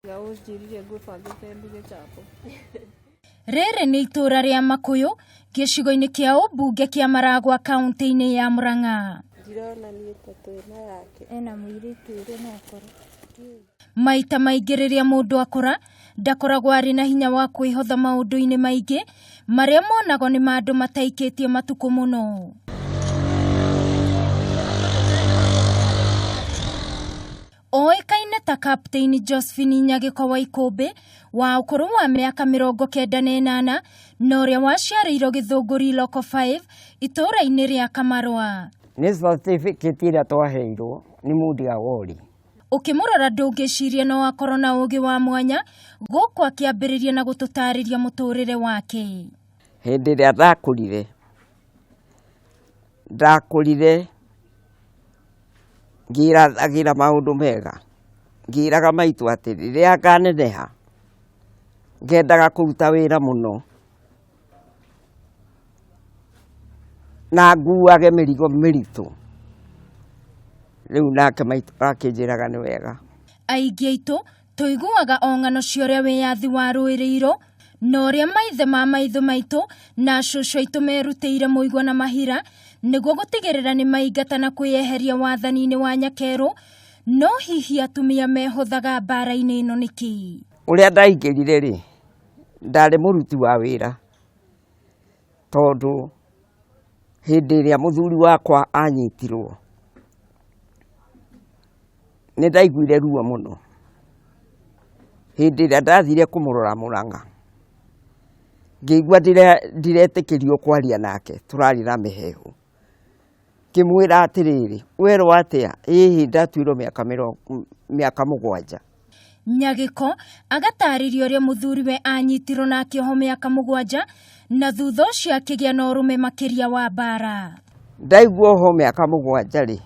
Ũnjĩrire ngwĩbangĩte nduge chapo. Rĩrĩ nĩ itũũra rĩa Makũyũ gĩcigo-inĩ kĩa ũmbunge kĩa Maragwa kaunti-inĩ ya Murang'a. Ndirona niĩ ta twĩna yake. Ena mũirĩtu ũrĩ na ũkũrũ. Maita maingĩ rĩrĩa mũndũ akũra ndakoragwo arĩ na hinya wa kwĩhotha maũndũ-inĩ maingĩ marĩa monagwo nĩ ma andũ mataikĩtie matukũ mũno. Oĩkaine ta Kaptĩini Josephine Nyagĩko wa Ikũmbĩ wa ũkũrũ wa mĩaka 98 na ũrĩa waciarĩirwo Gĩthũngũri Local 5 itũũra-inĩ rĩa Kamarwa. Nĩ certificate ĩrĩa twaheirwo nĩ Mundia Wori. Ũkĩmũrora ndũngĩciria no akorwo na ũũgĩ wa mwanya gũkũ akĩambĩrĩria na gũtũtarĩria mũtũrĩre wake. Hĩndĩ ĩrĩa ndakũrire, ndakũrire ngĩrathagĩra maũndũ mega, ngĩraga maitũ atĩ rĩrĩa nganeneha ngendaga kũruta wĩra mũno na nguage mĩrigo mĩritũ. Rĩu nake maitũ akĩnjĩraga nĩ wega. Aingĩ aitũ tũiguaga o ng'ano cia ũrĩa wĩyathi warũĩrĩirwo na ũrĩa maithe ma maitho maitũ na cũcũ aitũ merutĩire mũigua na mahira nĩguo gũtigĩrĩra nĩ maingata na kwĩyeheria wathani-inĩ wa nyakerũ. No hihi atumia mehothaga mbara-inĩ ĩno nĩkĩ? Ũrĩa ndaingĩrire rĩ, ndarĩ mũruti wa wĩra tondũ hĩndĩ ĩrĩa mũthuri wakwa anyitirwo nĩ ndaiguire ruo mũno. Hĩndĩ ĩrĩa ndathire kũmũrora Mũrang'a, ngĩigua ndiretĩkĩrio kwaria nake, tũrarĩ na mĩhehu. Ngĩmwĩra atĩrĩrĩ, werwo atĩa? Ĩhĩ ndatuirwo mĩaka 7. Nyagĩko agatarĩria ũrĩa mũthuriwe anyitirwo na akĩohwo mĩaka 7 na thutha ũcio akĩgĩa na ũrũme makĩria wa mbara. Ndaigua oho mĩaka 7 rĩ,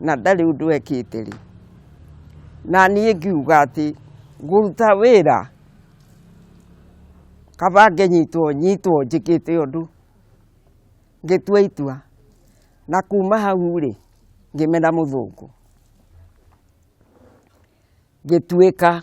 na ndarĩ ũndũ ekĩte rĩ, na niĩ ngiuga atĩ ngũruta wĩra kaba ngĩnyitwo nyitwo njĩkĩte ũndũ. Ngĩtua itua na kuma hau rĩ, ngĩmena mũthũngũ. Ngĩtuĩka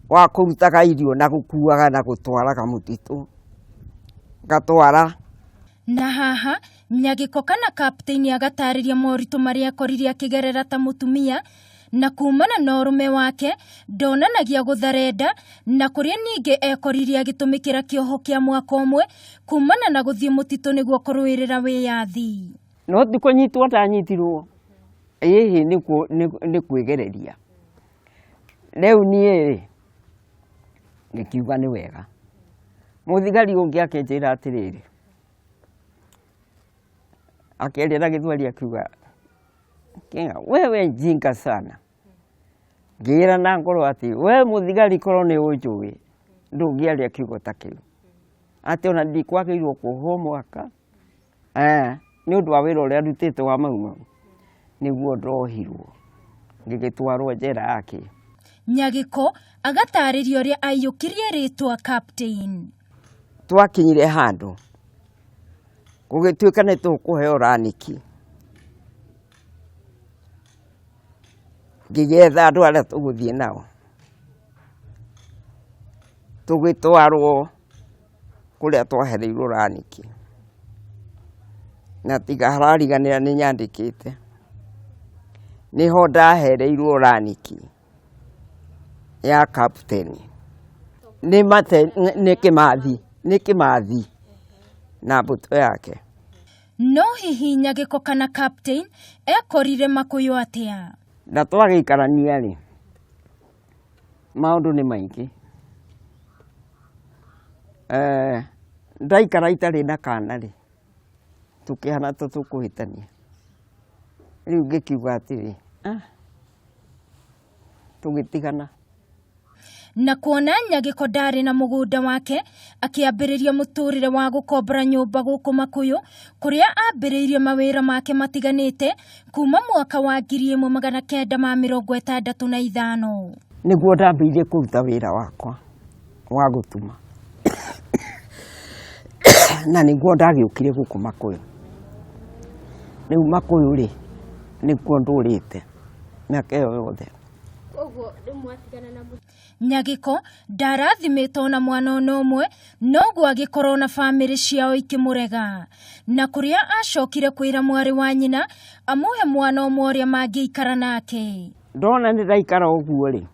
wa kũrutaga irio na gũkuaga na gũtwaraga mũtitũ. Ngatwara. Na haha Nyagĩko kana kaptĩini agatarĩria moritũ marĩa akorire akĩgerera ta mũtumia na kumana na ũrũme wake ndonanagia gũtharenda na kũrĩa ningĩ ekorire agĩtũmĩkĩra kĩoho kĩa mwaka ũmwe kumana na gũthiĩ mũtitũ nĩguo kũrũĩrĩra wĩyathi. No ti kũnyitwo ndanyitirwo, ĩhĩ nĩ kwĩgereria. Rĩu niĩ rĩ, ngĩkiuga nĩ wega. Mũthigari ũngĩ akĩnjĩra atĩrĩrĩ, akĩaria na Gĩthweri akiuga, wewe jinga sana. Ngĩĩra na ngoro atĩ we mũthigari korwo nĩ ũnjũĩ ndũngĩaria kiugo ta kĩu. Atĩ ona ndikwagĩrĩirwo kuohwo mwaka nĩ ũndũ wa wĩra ũrĩa ndutĩte wa Mau Mau nĩguo ndohirwo ngĩgĩtwarwo njera yake. Nyagĩko agatarĩria ũrĩa aiyũkirie rĩtwa Captain. Twakinyire handũ gũgĩtuĩka nĩ tũkũheo raniki, ngĩgĩetha andũ arĩa tũgũthiĩ nao, tũgĩtwarwo kũrĩa twahereirwo raniki, na tiga harariganĩra nĩ nyandĩkĩte, nĩho ndahereirwo raniki ya captain. Nĩ mate, nĩ Kĩmathi, nĩ Kĩmathi na mbũtũ yake. No hihi Nyagĩko kana Captain ekorire Makũyũ atĩa? Na twagĩikarania rĩ, maũndũ nĩ maingĩ. Ndaikara itarĩ na kana rĩ, tũkĩhana ta tũkũhĩtania. Rĩu ngĩkiuga atĩrĩ, tũgĩtigana. Na kuona Nyagĩko ndarĩ na mũgũnda wake, akĩambĩrĩria mũtũrĩre wa gũkombora nyũmba gũkũ Makũyũ, kũrĩa ambĩrĩirie mawĩra make matiganĩte kuma mwaka wa 1965. Nĩguo ndambĩrĩirie kũruta wĩra wakwa wa gũtuma. Na nĩguo ndagĩũkire gũkũ Makũyũ. Rĩu Makũyũ rĩ, nĩkuo ndũrĩte mĩaka ĩyo yothe. Koguo rĩu mwatigana na Nyagĩko ndarathimĩtwo na mwana ona ũmwe, noguo agĩkorwo na bamĩrĩ ciao ikĩmũrega, na kũrĩa acokire kwĩra mwarĩ wa nyina amũhe mwana ũmwe ũrĩa mangĩikara nake. Ndona nĩ ndaikara ũguo rĩ,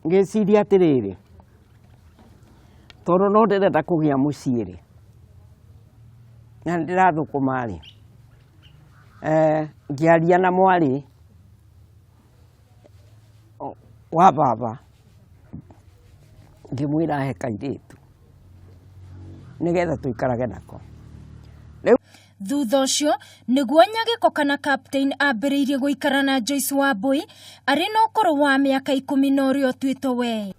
ngĩciria atĩrĩrĩ, tondũ no ndĩrenda kũgĩa mũciĩ rĩ, na nĩ ndĩrathũkũma rĩ, ngĩaria na mwarĩ wa baba, ngĩmwĩra ahe kairĩtu nĩgetha tũikarage nako. Rĩu Thutha ũcio nĩguo Nyagĩko kana Captain ambĩrĩirie gũikara na Joyce Wambui arĩ na ũkũrũ wa mĩaka 10 na ũrĩa ũtuĩtwo we.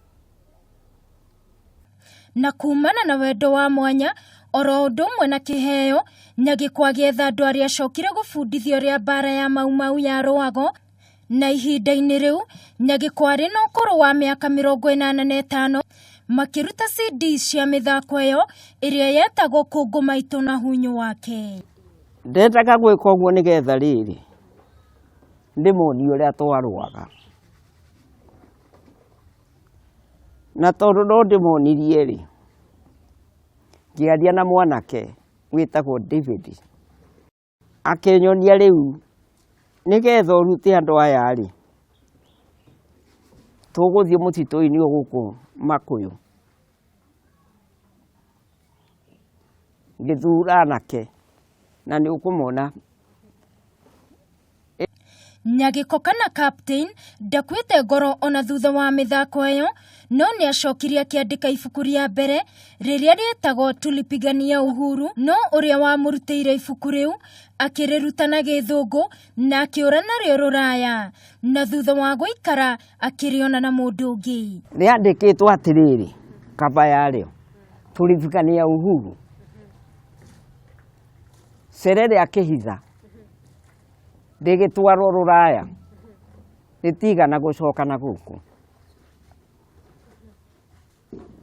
Na kumana na wendo wa mwanya oro ũndũ ũmwe na kĩheo, Nyagĩko agĩetha andũ arĩa acokire gũbundithio ũrĩa mbara ya Mau Mau yarũagwo, na ihinda-inĩ rĩu Nyagĩko arĩ na ũkũrũ wa mĩaka 85 makĩruta CD cia mĩthako ĩyo ĩrĩa yetagwo Kũngũ Maitũ na Hunyũ Wake. Ndendaga gwĩka ũguo nĩgetha rĩrĩ ndĩmonie ũrĩa twarũaga, na tondũ no ndĩmonirie rĩ, ngĩaria na mwanake wĩtagwo David, akĩnyonia rĩu nĩgetha ũrute andũ aya rĩ, tũgũthiĩ mũtitũ-inĩ o gũkũ Makũyũ. Ngĩthura anake na nĩ ũkũmona. Nyagĩko kana Captain ndakuĩte ngoro ona thutha wa mĩthako ĩyo, no nĩ acokire akĩandĩka ibuku rĩa mbere rĩrĩa rĩetagwo Tulipigania Uhuru, no ũrĩa wamũrutĩire ibuku rĩu akĩrĩruta na Gĩthũngũ na akĩũra narĩo rũraya, na thutha wa gũikara akĩrĩona na mũndũ ũngĩ. Rĩandĩkĩtwo atĩrĩrĩ, kaba yarĩo Tulipigania Uhuru, Cerere akĩhitha rĩgĩtwarwo rũraya, rĩtigana gũcoka na gũkũ.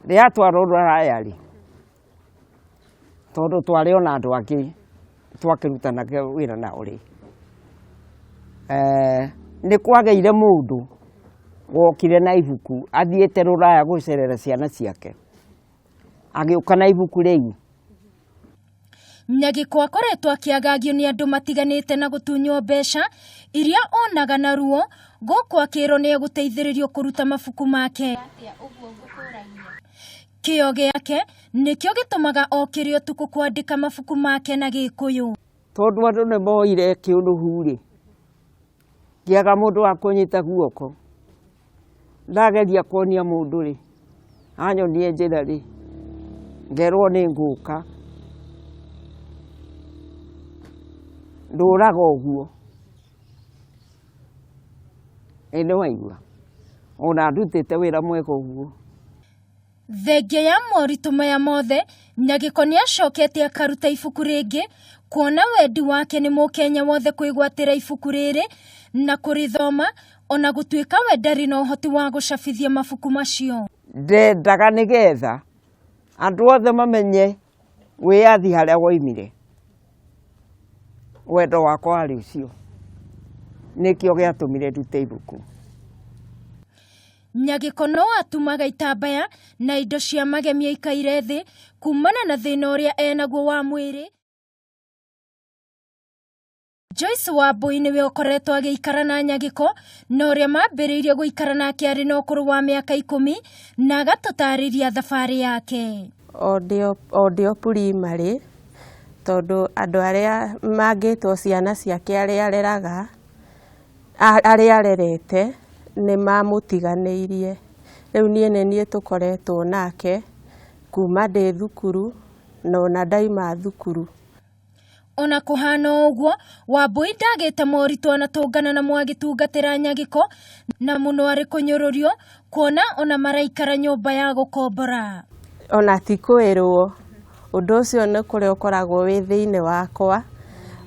Rĩatwarwo rũraya rĩ, tondũ twarĩ ona andũ angĩ twakĩrutanaga wĩra nao rĩ, nĩ kwagĩire mũndũ wokire na ibuku athiĩte rũraya gũcerera ciana ciake, agĩũka na ibuku rĩu. Nyagĩko akoretwo akĩagagio nĩ andũ matiganĩte na gũtunywo mbeca iria onaga na ruo, gũkũ akĩrwo nĩ egũteithĩrĩrio kũruta mabuku make. Kĩo gĩake nĩkĩo gĩtũmaga okĩre ũtukũ kwandĩka mabuku make na Gĩkũyũ. Tondũ andũ nĩ moire kĩũnũhu rĩ, ngĩaga mũndũ wa kũnyita guoko, ndageria kuonia mũndũ rĩ, anyonie njĩra rĩ, ngerwo nĩ ngũka, ndũraga ũguo. Ĩ nĩ waigua, ona ndutĩte wĩra mwega ũguo. Thengia ya moritũ maya mothe, Nyagĩko nĩ acokete akaruta ibuku rĩngĩ, kuona wendi wake nĩ mũkenya wothe kwĩgwatĩra ibuku rĩrĩ na kũrĩthoma, ona gũtuĩka we ndarĩ na ũhoti wa gũcabithia mabuku macio. Ndendaga nĩgetha andũ othe mamenye wĩyathi harĩa woimire. Wendo wakwa warĩ ũcio, nĩkĩo gĩatũmire ndute ibuku. Nyagĩko no atumaga itambaya na indo cia magemio ikaire thĩ kumana na thĩna ũrĩa enaguo wa mwĩrĩ. Joyce Wambui nĩwe ũkoretwo agĩikara na Nyagĩko na ũrĩa mambĩrĩirie gũikara nake arĩ na ũkũrũ wa mĩaka 10 na agatũtarĩria thabarĩ yake. O ndĩ o primary, tondũ andũ arĩa mangĩtwo ciana ciake arĩa areraga, arĩa arerete nĩ mamũtiganĩirie. Rĩu niĩ nĩ niĩ tũkoretwo nake kuma ndĩ thukuru na ona ndaima thukuru. Ona kũhana ũguo, Wambui ndagĩte moritũ anatũngana namo agĩtungatĩra Nyagĩko na mũno arĩ kũnyũrũrio kuona ona maraikara nyũmba ya gũkombora. Ona ti kwĩrwo, ũndũ ũcio nĩ kũrĩa ũkoragwo wĩ thĩinĩ wakwa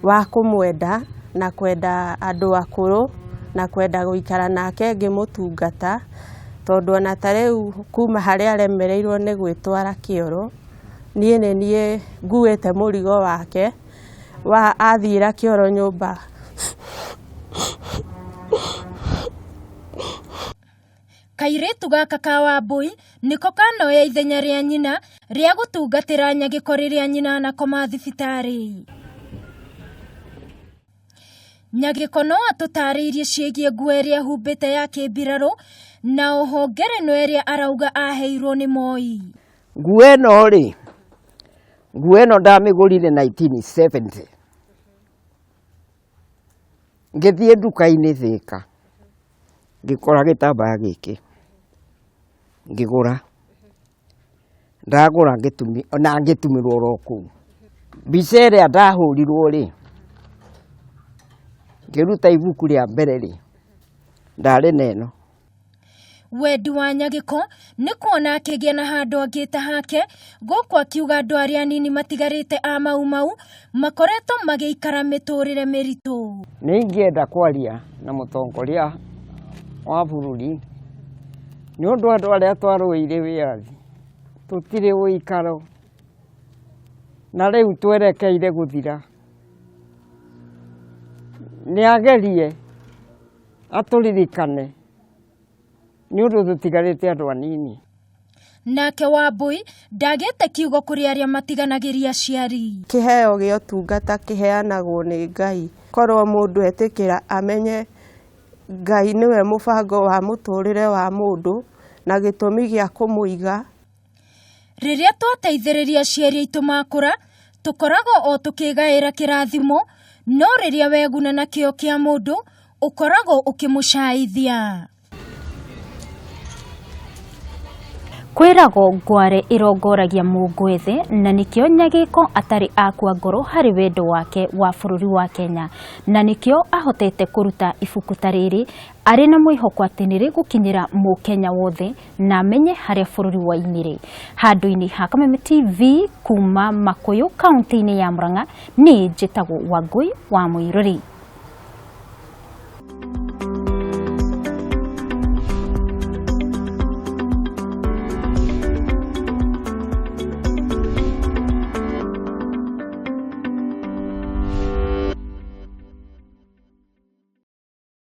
wa kũmwenda na kwenda andũ akũrũ na kwenda gũikara nake ngĩmũtungata, tondũ ona ta rĩu kuma harĩa aremereirwo nĩ gwĩtwara kĩoro, niĩ nĩ niĩ nguĩte mũrigo wake wa athiĩra kĩoro nyũmba. Kairĩtu gaka ka Wambui nĩko kanoya ithenya rĩa nyina rĩa gũtungatĩra Nyagĩko rĩrĩa nyina anakoma thibitarĩ. Nyagĩko no atũtarĩirie ciĩgiĩ nguo ĩrĩa ehumbĩte ya kĩmbirarũ na oho ngerenwa ĩrĩa arauga aheirwo nĩ Moi. Nguo ĩno rĩ, nguo ĩno ndamĩgũrire 1970 ngĩthiĩ nduka-inĩ Thĩka, ngĩkora gĩtambaya gĩkĩ, ngĩgũra, ndagũra na ngĩtumĩrwo oro kũu. Mbica ĩrĩa ndahũrirwo rĩ, ngĩruta ibuku rĩa mbere rĩ, ndarĩ na ĩno. Wendi wa Nyagĩko nĩ kuona akĩgĩa na handũ angĩta hake, gũkũ akiuga andũ arĩa anini matigarĩte a Mau Mau makoretwo magĩikara mĩtũrĩre mĩritũ. Nĩ ingĩenda kwaria na mũtongoria wa bũrũri nĩ ũndũ andũ arĩa twarũĩire wĩyathi tũtirĩ ũikaro na rĩu twerekeire gũthira. Nĩ agerie atũririkane nĩ ũndũ tũtigarĩte andũ anini. Nake Wambui ndagĩte kiugo kũrĩ arĩa matiganagĩria aciari. Kĩheo gĩa ũtungata kĩheanagwo nĩ Ngai. Korwo mũndũ etĩkĩra amenye Ngai nĩwe mũbango wa mũtũrĩre wa mũndũ na gĩtũmi gĩa kũmũiga. Rĩrĩa twateithĩrĩria aciari aitũ makũra, tũkoragwo o tũkĩgaĩra kĩrathimo, no rĩrĩa weguna na kĩo kĩa mũndũ, ũkoragwo ũkĩmũcaithia. Kwĩragwo ngware ĩrongoragia mũngwethe na nĩkĩo Nyagĩko atarĩ akua ngoro harĩ wendo wake wa bũrũri wa Kenya, na nĩkĩo ahotete kũruta ibuku ta rĩrĩ arĩ na mwĩhoko atĩ nĩrĩgũkinyĩra mũkenya wothe na amenye harĩa bũrũri waimire. Handũ-inĩ ha Kameme TV kuma Makuyu kaunti-inĩ ya Murang'a, niĩ njĩtagwo Wangui wa Mũirũri.